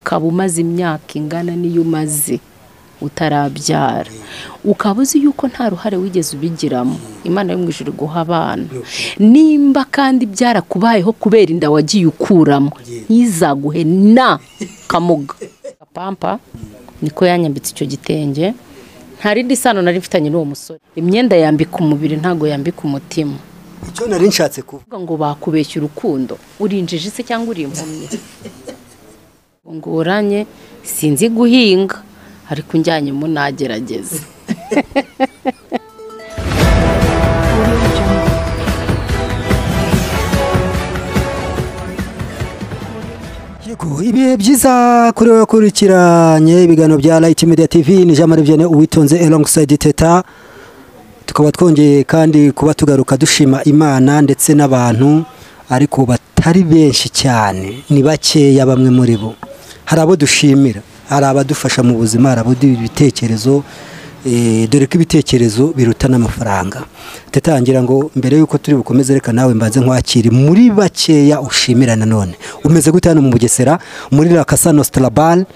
Ukaba umaze imyaka ingana n'iyo umaze utarabyara, ukaba uzi yuko nta ruhare wigeze ubigiramo, Imana yo mu ijuru guha abana. Nimba kandi byarakubayeho kubera inda wagiye ukuramo, ntizaguhe na kamuga. Pampa niko yanyambitse icyo gitenge. Nta rindi sano nari mfitanye n'uwo musore. Imyenda yambika umubiri ntago yambika umutima. Icyo nari nshatse kuvuga ngo bakubeshya urukundo, urinjije se cyangwa uri impumyi? Ngoranye sinzi guhinga, ariko njyanye mu nagerageza. Ibihe byiza kuri wowe wakurikiranye ibiganiro bya Light Media TV, ni Jean Marie Vianney Uwitonze alongside Teta. Tukaba twongeye kandi kuba tugaruka dushima Imana ndetse n'abantu, ariko batari benshi cyane, ni bakeya bamwe muri bo. Hari abo dushimira, hari abadufasha mu buzima, hari abaduha ibitekerezo, dore ko ibitekerezo biruta n'amafaranga. Teta, ngira ngo mbere yuko turi bukomeze, reka nawe mbanze nkwakire muri bakeya ushimira nanone. Umeze gute hano mu Bugesera muri La Casa Nostra Bar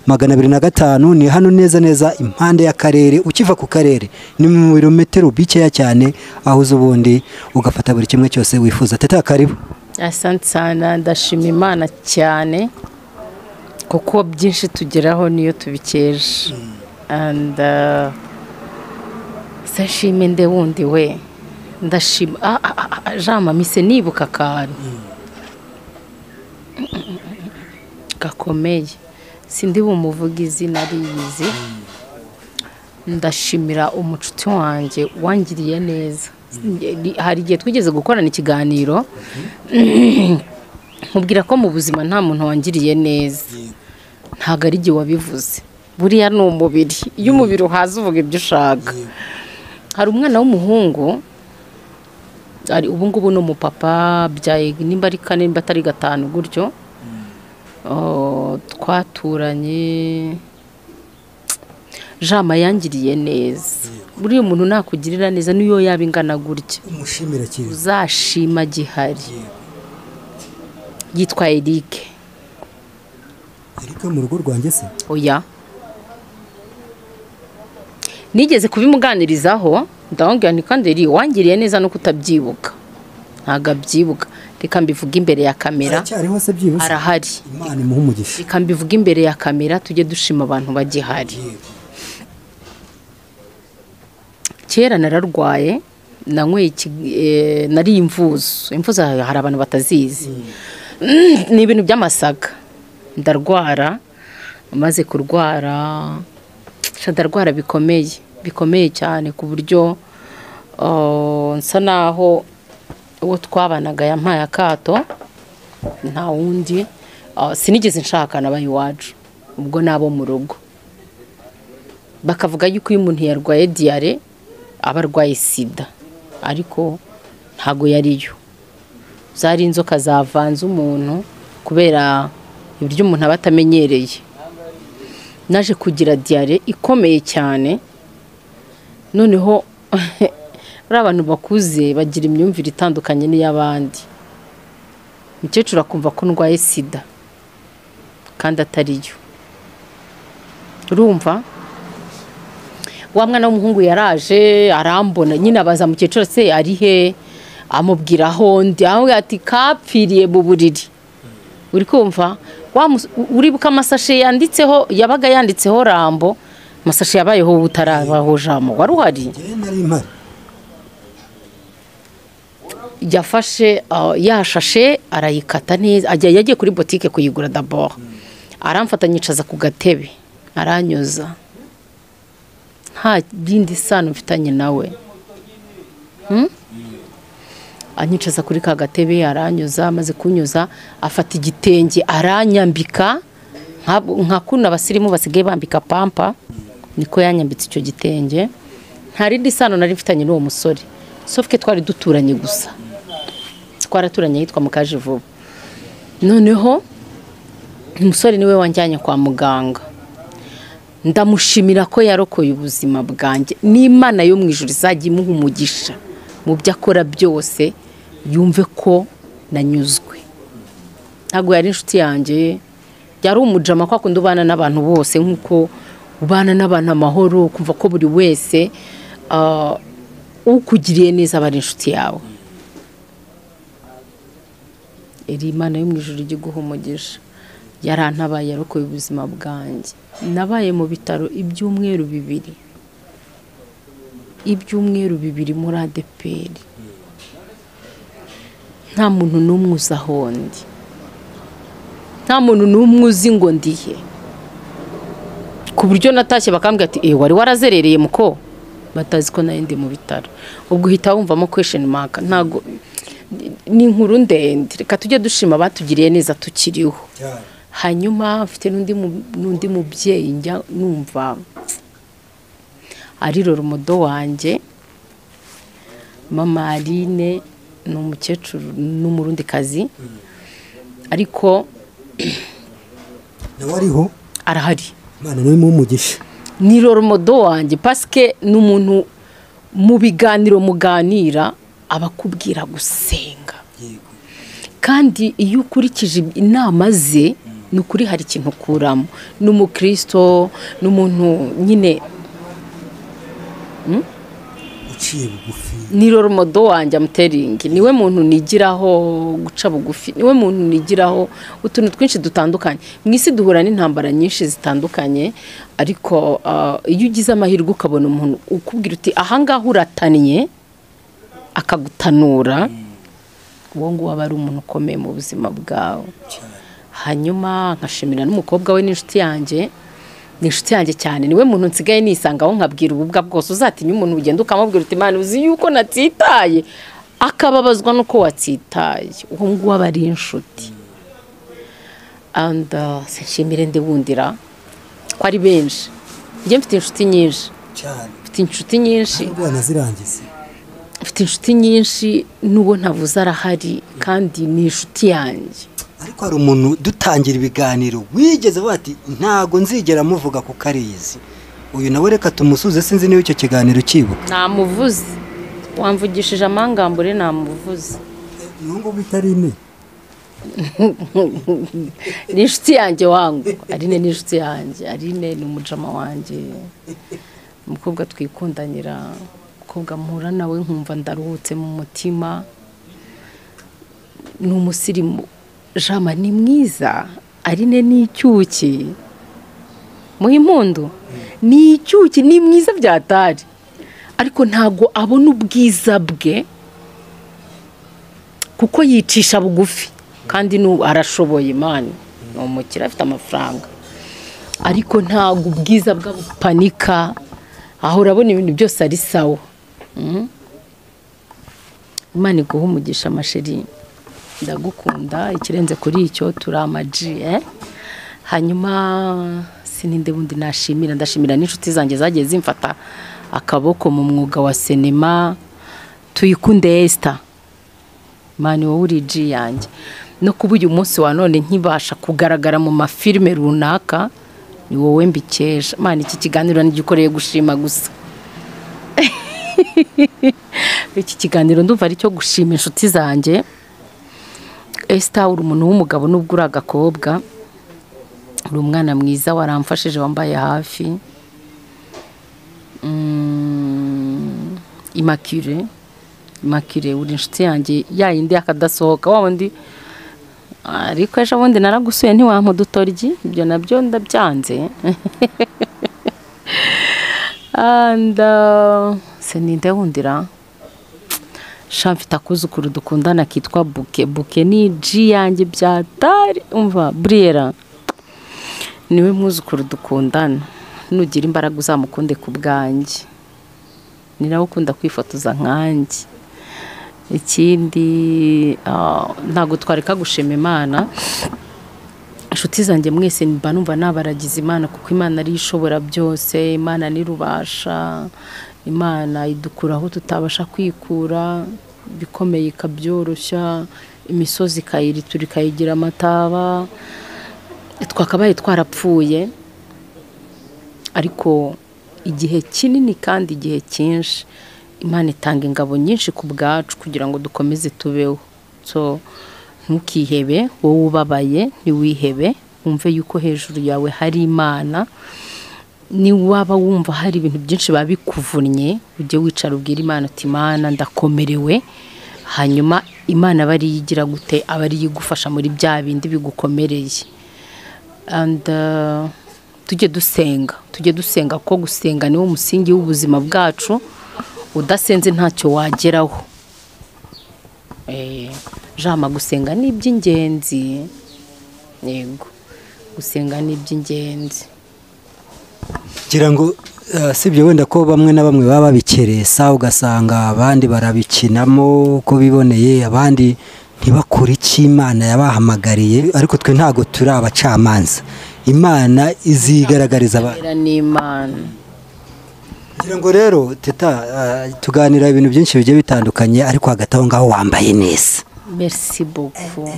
205? Ni hano neza neza impande y'akarere, ukiva ku karere ni mu birometero bikeya cyane, aho uza ubundi ugafata buri kimwe cyose wifuza. Teta, karibu. Asante sana, ndashima Imana cyane kuko byinshi tugeraho niyo tubikeje. And sashime nde wundi we ndashima Jean Mamise, nibuka akantu gakomeye, sindi bumuvuga izina riyizi. Ndashimira umucuti wanjye wangiriye neza. Hari igihe twigeze gukorana ikiganiro, nkubwira ko mu buzima nta muntu wangiriye neza, ntago ari igihe wabivuze. Buriya ni umubiri, iyo umubiri uhaze uvuga ibyo ushaka. Hari umwana w'umuhungu ari ubu ngubu ni umupapa, byaye nimba ari kane nimba atari gatanu gutyo, twaturanye. Jama yangiriye neza. Buriya umuntu nakugirira neza niyo yaba ingana gutya, umushimira kiri, uzashima gihari. Yitwa Eric. Eric mu rugo rwanjye se? Oya, nigeze kubimuganirizaho, ndamubwira nti kandi Eric wangiriye neza no kutabyibuka. Ntago abyibuka. Reka mbivuge imbere ya kamera. Aracyariho se byibuze? Arahari. Imana imuhe umugisha. Reka mbivuge imbere ya kamera, tujye dushima abantu bagihari. Kera nararwaye, nanyweye nari imvuzo. Imvuzo hari abantu batazizi. Ni ibintu by'amasaka. Ndarwara, maze kurwara ndarwara bikomeye, bikomeye cyane, ku buryo nsa naho uwo twabanaga yampaye akato, nta wundi. Sinigeze nshaka nabaye iwacu, ubwo nabo mu rugo bakavuga yuko iyo umuntu yarwaye diare aba arwaye sida, ariko ntago yariyo. Zari inzoka zavanze umuntu kubera ibyo umuntu aba atamenyereye. Naje kugira diare ikomeye cyane, noneho ari abantu bakuze bagira imyumvire itandukanye n'iy'abandi. Umukecuru akumva ko ndwaye sida kandi atariyo. Urumva wa mwana w'umuhungu yaraje arambona nyine, abaza mukecuru se ari he, amubwira aho ndi, amubwira ati kapfiriye mu buriri. Uri kumva uribuka amasashe yanditseho, yabaga yanditseho Rambo, amasashe yabayeho utarabaho Jambo, wari uhari? Yafashe yashashe arayikata neza, ajya yagiye kuri boutique kuyigura d'abord. Aramfata nyicaza ku gatebe, aranyoza. Nta bindi sano mfitanye nawe. Anyicaza kuri ka gatebe aranyoza, amaze kunyoza afata igitenge aranyambika nka kuna abasirimu basigaye bambika pampa, niko yanyambitse icyo gitenge. Nta rindi sano nari mfitanye n'uwo musore, sauf que twari duturanye gusa. Twaraturanye yitwa Mukajivuba. Noneho umusore niwe wanjyanye kwa muganga. Ndamushimira ko yarokoye ubuzima bwanjye, n'Imana yo mu ijuru izajya imuha umugisha mu byo akora byose, yumve ko nanyuzwe. Ntabwo yari inshuti yanjye, Yari umujama kwa kundi ubana n'abantu bose, nkuko ubana n'abantu amahoro, kumva ko buri wese ukugiriye neza aba ari inshuti yawe. Eri Imana yo mu ijuru ijye iguha umugisha. Yarantabaye, yarokoye ubuzima bwanjye. Nabaye mu bitaro ibyumweru 2. Ibyumweru 2 muri ADPR. Nta muntu n'umwe uzi aho ndi. Nta muntu n'umwe uzi ngo ndihe. Ku buryo natashye bakambwira ati wari warazerereye muko, batazi ko nari ndi mu bitaro. Ubwo uhita wumvamo question mark. Ntago ni inkuru ndende, reka tujye dushima abatugiriye neza tukiriho. Hanyuma mfite n'undi mubyeyi njya numva ari roromodo wanjye, mama Aline, ni umukecuru n'umurundikazi, ariko nawe ariho, arahari. Imana niwe umugisha. Ni roromodo wanjye paske ni umuntu mu biganiro muganira abakubwira gusenga. Kandi iyo ukurikije inama ze ni ukuri hari ikintu ukuramo. Ni umukristo, ni umuntu nyine uciye bugufi. Ni roromodo wanjye amuteringi, niwe muntu nigiraho guca bugufi, niwe muntu nigiraho utuntu twinshi dutandukanye. Mu isi duhura n'intambara nyinshi zitandukanye, ariko iyo ugize amahirwe ukabona umuntu ukubwira uti ahangaha uratannye, akagutanura, uwo nguwo aba ari umuntu ukomeye mu buzima bwawe. Hanyuma nkashimira n'umukobwa we n'inshuti yanjye, ni inshuti yanjye cyane, niwe muntu nsigaye nisangaho nkabwira ububwa bwose. Uzatinya umuntu ugenda ukamubwira uti Imana uzi yuko natsitaye, akababazwa nuko watsitaye, uwo nguwo aba ari inshuti. And nshimire ndi wundira ko ari benshi. Njye mfite inshuti nyinshi cyane, mfite inshuti nyinshi, mfite inshuti nyinshi, n'uwo ntavuze arahari kandi ni inshuti yanjye. Ariko hari umuntu dutangira ibiganiro wigeze bati ntago nzigera muvuga ku karizi, uyu nawe reka tumusuze, sinzi niba icyo kiganiro cyibuka. Namuvuze, wamvugishije amangambure, namuvuze. Nungo bitarine ni inshuti yanjye wangu. Aline ni inshuti yanjye, Aline ni umujama wanjye, umukobwa twikundanira, umukobwa mpura nawe nkumva ndaruhutse mu mutima. Ni umusirimu jama, ni mwiza. Aline ni icyuki muhimpundu, ni icyuki, ni mwiza byatari, ariko ntago abona ubwiza bwe kuko yicisha bugufi, kandi arashoboye. Imana ni umukire, afite amafaranga, ariko ntago ubwiza bwe bupanika, aho urabona ibintu byose ari sawa. Imana iguhe umugisha masheri, ndagukunda ikirenze kuri icyo, turi amaji. Hanyuma sininde bundi nashimira, ndashimira n'inshuti zanjye zagiye zimfata akaboko mu mwuga wa sinema. Tuyikunde Esther, mani wowe uri G yanjye, no kuba uyu munsi wa none nkibasha kugaragara mu mafilme runaka ni wowe mbikesha. Mani iki kiganiro nigikoreye gushima gusa. Iki kiganiro ndumva ari cyo gushima inshuti zanjye. Esther uri umuntu w'umugabo nubwo uri agakobwa, uri umwana mwiza, waramfashije, wambaye hafi. Immaculée uri inshuti yanjye ya yindi akadasohoka wa wundi, ariko ejo bundi naragusuye ntiwampa udutoryi, ibyo nabyo ndabyanze. And sininde wundira sha, mfite akuzukuru dukundana kitwa Buke. Buke ni G yanjye byatari, umva Briera niwe mwuzukuru dukundana. Nugira imbaraga uzamukunde ku bwanjye, ni nawe ukunda kwifotoza nkanjye. Ikindi ntago twareka gushima Imana. Inshuti zanjye mwese mba numva nabaragize Imana, kuko Imana ari ishobora byose, Imana ni rubasha, Imana idukuraho tutabasha kwikura, bikomeye ikabyoroshya, imisozi ikayiritura ikayigira amataba. Twakabaye twarapfuye, ariko igihe kinini kandi igihe cyinshi Imana itanga ingabo nyinshi ku bwacu kugira ngo dukomeze tubeho. So ntukihebe, wowe ubabaye ntiwihebe, Wumve yuko hejuru yawe hari Imana. Ni waba wumva hari ibintu byinshi babikuvunnye, ujye wicara ubwira Imana uti Imana ndakomerewe. Hanyuma Imana bari yigira gute, abari yigufasha muri bya bindi bigukomereye. And tujye dusenga, tujye dusenga ko gusenga niwo musingi w'ubuzima bwacu. Udasenze ntacyo wageraho. Jama gusenga ni iby'ingenzi. Yego, gusenga ni iby'ingenzi. Ngira ngo sibyo wenda ko bamwe na bamwe baba babikeresa, ugasanga abandi barabikinamo ko biboneye, abandi ntibakora icyo Imana yabahamagariye. Ariko twe ntago turi abacamanza, Imana izigaragariza abantu. N'Imana. Ngira ngo rero Teta, tuganira ibintu byinshi bigiye bitandukanye, ariko hagati aho ngaho wambaye neza. Merci beaucoup.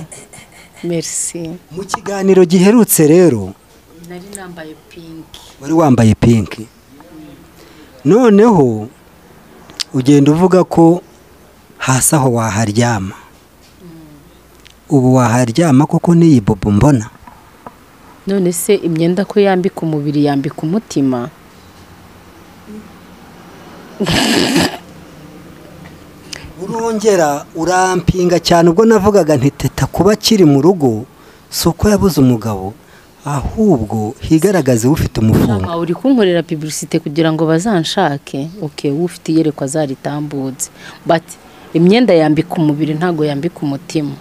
Merci. Mu kiganiro giherutse rero nari nambaye pink. Wari wambaye pink. Noneho ugenda uvuga ko hasi aho waharyama. Ubu waharyama koko n'iyi bobo mbona? None se imyenda ko yambika umubiri yambika umutima? Urongera urampinga cyane ubwo navugaga nti Teta kuba akiri mu rugo si uko yabuze umugabo, ahubwo higaragaze ufite umufungo. Uri kunkorera publicité kugira ngo bazanshake. Okay, ufite iyerekwa zaritambutse, but imyenda yambika umubiri ntago yambika umutima.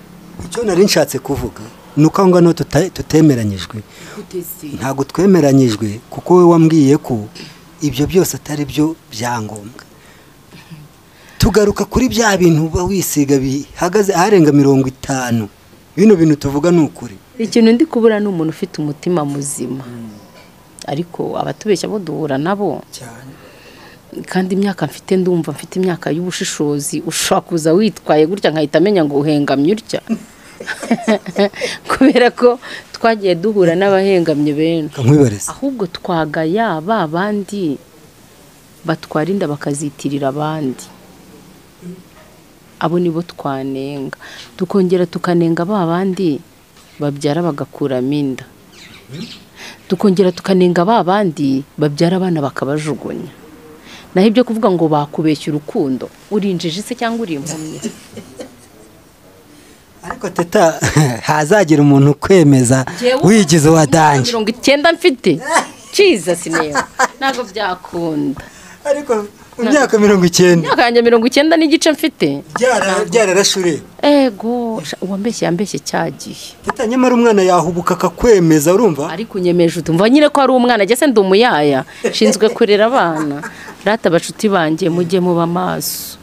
Icyo nari nshatse kuvuga nuko ngano tutemeranyijwe. Ntago twemeranyijwe kuko we wambwiye ko ibyo byose atari byo byangombwa. Tugaruka kuri bya bintu uba wisiga bihagaze aharenga 50. Bino bintu tuvuga ni ukuri. Ikintu ndi kubura ni umuntu ufite umutima muzima. Ariko abatubeshya bo duhura nabo cyane. Kandi imyaka mfite ndumva mfite imyaka y'ubushishozi, ushobora kuza witwaye gutya nkahita amenya ngo uhengamye utya. Kubera ko twagiye duhura n'abahengamye benshi. Ahubwo twagaya ba bandi batwara inda bakazitirira abandi. Abo nibo twanenga. Tukongera tukanenga ba bandi babyara bagakuramo inda. Tukongera tukanenga ba bandi babyara abana bakabajugunya. Naho ibyo kuvuga ngo bakubeshya urukundo, urinjije se cyangwa uri impumyi? Ariko Teta, hazagira umuntu kwemeza wigize wa danje. 90 mfite. Jesus name. Ntago byakunda. Ariko mu myaka 90. Imyaka yanjye 90 n'igice mfite. Byararashure. Ego, uwambeshye yambeshye cyagiye. Teta, nyamara umwana yahubuka akakwemeza, urumva? Ariko unyemeje utumva nyine ko ari umwana, jye se ndi umuyaya, nshinzwe kurera abana. Rata bacuti banjye mujye muba maso.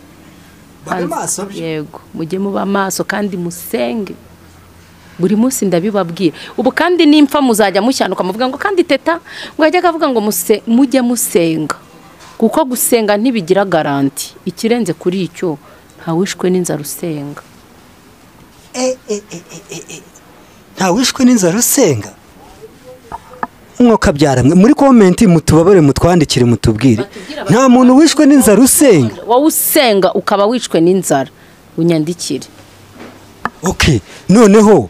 Yego, mujye muba maso kandi musenge. Buri munsi ndabibabwira. Ubu kandi nimpfa muzajya mushyanuka muvuga ngo kandi Teta ngo yajya akavuga ngo mujye musenga. Kuko gusenga ntibigira garanti. Ikirenze kuri icyo ntawishwe n'inzara usenga. Ntawishwe n'inzara usenga. Umwuka byaramwe muri comment mutubabare mutwandikire mutubwire. Nta muntu wishwe n'inzara usenga. Wowe usenga ukaba wishwe n'inzara unyandikire. Okay, noneho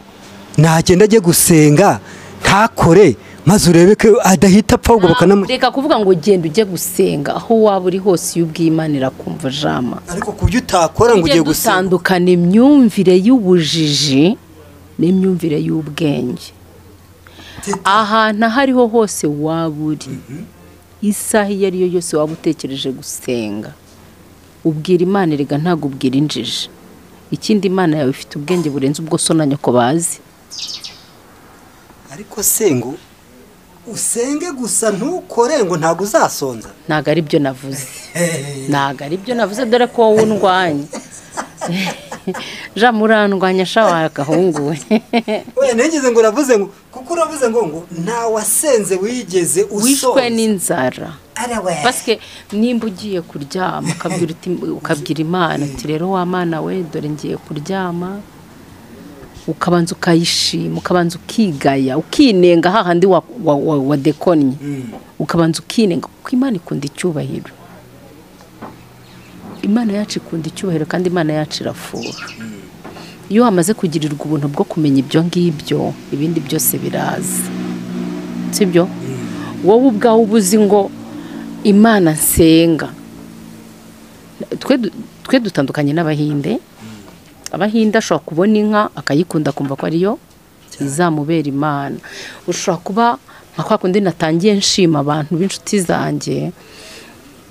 nagenda ajye gusenga ntakore maze urebe ko adahita apfa ubwo bakanamureka kuvuga ngo genda ujye gusenga aho waba uri hose iyo ubw'Imana irakumva jama. Ariko kubyo utakora ngo ugiye gusenga. Dutandukana imyumvire y'ubujiji n'imyumvire y'ubwenge. Ahantu hariho hose waba uri, isaha iyo ariyo yose waba utekereje gusenga, ubwira Imana erega ntago ubwira injiji. Ikindi Imana yawe ifite ubwenge burenze ubwo so na nyoko bazi. Ariko sengo usenge gusa ntukore ngo ntago uzasonza. Ntago ari byo navuze. Ntago ari byo navuze, dore ko wowe undwanya. Ja murandwanya sha wagahungu we. Oya nigeze ngo uravuze ngo kuko uravuze ngo nta wasenze wigeze usonza. Wishwe n'inzara. Paske nimba ugiye kuryama ukabwira Imana ati rero wa Mana we dore ngiye kuryama, ukabanza ukayishima, ukabanza ukigaya, ukinenga hahandi wa dekonye. Ukabanza ukinenga kuko Imana ikunda icyubahiro. Imana yacu ikunda icyubahiro kandi Imana yacu irafura. Iyo wamaze kugirirwa ubuntu bwo kumenya ibyo ngibyo, ibindi byose biraza, sibyo? Wowe ubwawe ubuzi ngo Imana nsenga. Twe dutandukanye n'abahinde. Abahinde ashobora kubona inka akayikunda akumva ko ariyo izamubera Imana. Ushobora kuba nka kwa kundi natangiye nshima abantu b'inshuti zanjye,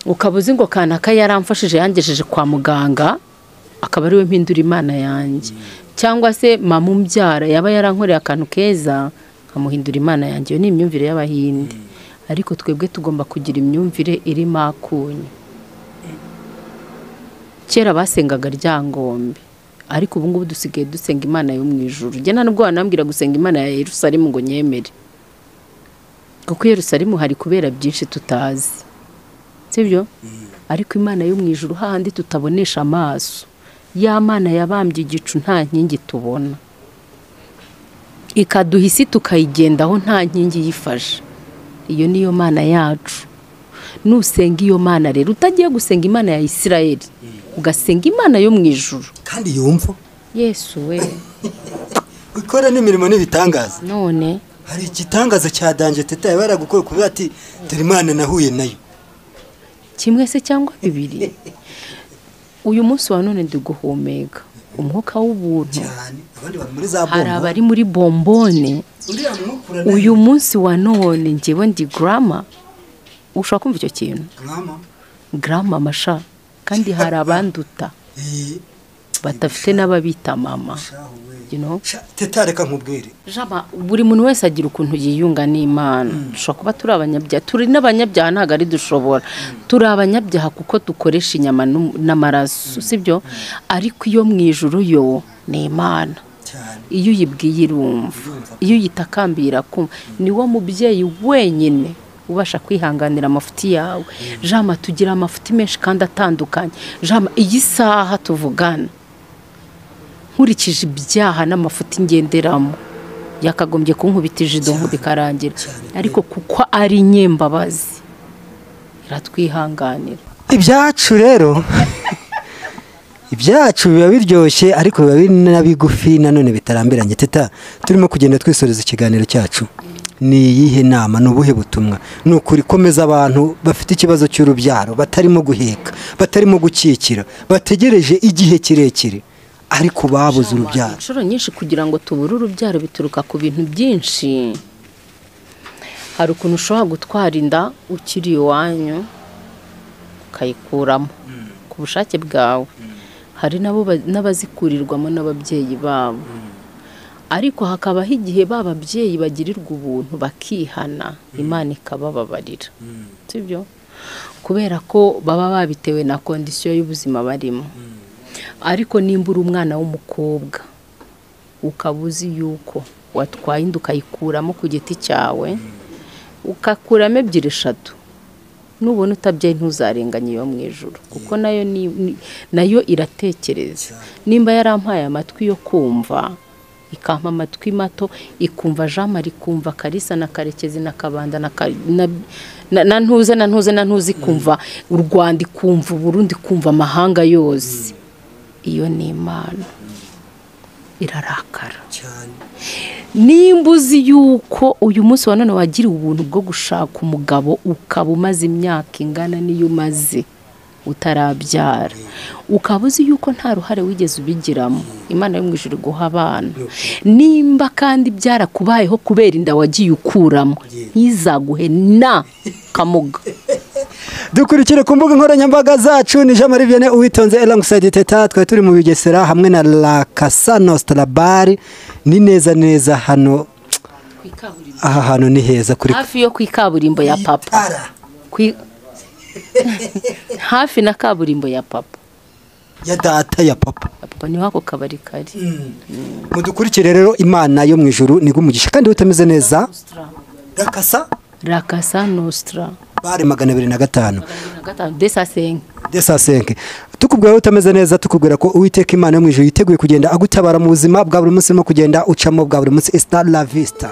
ukaba uzi ngo kanaka yaramfashije yangejeje kwa muganga, akaba ariwe mpindura Imana yanjye. Cyangwa se mama umbyara yaba yarankoreye akantu keza nkamuhindura Imana yanjye. Iyo ni imyumvire y'abahinde. Ariko twebwe tugomba kugira imyumvire irimo akunyu. Kera basengaga Ryangombe, ariko ubu ngubu dusigaye dusenga Imana yo mu ijuru. Njye nta nubwo wanambwira gusenga Imana ya Yerusalemu ngo nyemere, kuko Yerusalemu hari kubera byinshi tutazi, sibyo? Ariko Imana yo mu ijuru hahandi tutabonesha amaso, ya Mana yabambye igicu nta nkingi tubona, ikaduha isi tukayigendaho nta nkingi yifashe, iyo niyo Mana yacu. Nusenga iyo Mana rero, utagiye gusenga Imana ya Isirayeli, ugasenga Imana yo mu ijuru kandi yumva Yesu we ikora n'imirimo n'ibitangaza. None hari igitangaza cya danje Teta yaragukora kuvuga ati dore Imana nahuye nayo, kimwe se cyangwa bibiri. Uyu munsi wa none ndi guhumeka umwuka w'ubuntu cyane, abandi bari muri za bombo, hari abari muri bombone. Uyu munsi wa none njyewe ndi grama. Ushobora kumva icyo kintu grama masha, kandi hari abanduta batafite n'ababita mama, you know. Teta reka nkubwire Jama, buri muntu wese agira ukuntu yiyunga n'Imana. Dushobora kuba turi abanyabyaha, turi n'abanyabyaha ntabwo ari dushobora, turi abanyabyaha kuko dukoresha inyama n'amaraso, sibyo? Ariko iyo mu ijuru yo ni Imana. Iyo uyibwiye irumva, iyo uyitakambira kumva. Ni wo mubyeyi wenyine ubasha kwihanganira amafuti yawe. Jama, tugira amafuti menshi kandi atandukanye. Jama, iyi saha tuvugana nkurikije ibyaha n'amafuti ngenderamo, yakagombye kunkubita ijido bikarangira, ariko kuko ari nyembabazi iratwihanganira. Ibyacu rero ibyacu biba biryoshye ariko biba biri n'abigufi nanone bitarambiranye. Teta, turimo kugenda twisoreza ikiganiro cyacu. Ni iyihe nama, ni ubuhe butumwa ni ukuri komeza abantu bafite ikibazo cy'urubyaro, batarimo guheka, batarimo gukikira, bategereje igihe kirekire ariko babuze urubyaro? Inshuro nyinshi kugira ngo tubure urubyaro bituruka ku bintu byinshi. Hari ukuntu ushobora gutwara inda ukiri iwanyu ukayikuramo ku bushake bwawe, hari nabo n'abazikurirwamo n'ababyeyi babo. Ariko hakabaho igihe bababyeyi bagirirwa ubuntu bakihana, Imana ikabababarira, sibyo? Kubera ko baba babitewe na kondisiyo y'ubuzima barimo. Ariko nimba uri umwana w'umukobwa ukaba uzi yuko watwaye inda ukayikuramo ku giti cyawe, ukakuramo 2 3, nubona utabyaye ntuzarenganye iyo mu ijuru, kuko nayo nayo iratekereza. Nimba yarampaye amatwi yo kumva, ikampa amatwi mato, ikumva Jean Marie, ikumva Kalisa na Karekezi na Kabanda na Ntuze na Ntuze na Ntuze, ikumva u Rwanda, ikumva Burundi, ikumva amahanga yose. Iyo ni Imana irarakara cyane. Nimba uzi yuko uyu munsi wa none wagira ubuntu bwo gushaka umugabo, ukaba umaze imyaka ingana n'iyo umaze utarabyara, ukaba uzi yuko nta ruhare wigeze ubigiramo, Imana yo mu ijuru guha abana. Nimba kandi byarakubayeho kubera inda wagiye ukuramo, ntizaguhe na kamuga. Dukurikire ku mbuga nkoranyambaga zacu ni Jean Marie Vianney Uwitonze alongside Teta. Twari turi mu Bugesera hamwe na La Casa Nostra Bar. Ni neza neza hano, aha hantu ni heza, kuri hafi yo kwikaburimbo ya papa, hafi na kaburimbo ya papa, ya data ya papa. Papa ni wako kabari kari. Mudukurikire rero, Imana yo mu ijuru nigumugisha kandi utameze neza. La Casa Nostra Bare 205 205. Tukubwira utameze neza, tukubwira ko Uwiteka Imana yo mu ijuru yiteguye kugenda agutabara mu buzima bwa buri munsi, no kugenda ucamo bwa buri munsi. Esta la vista.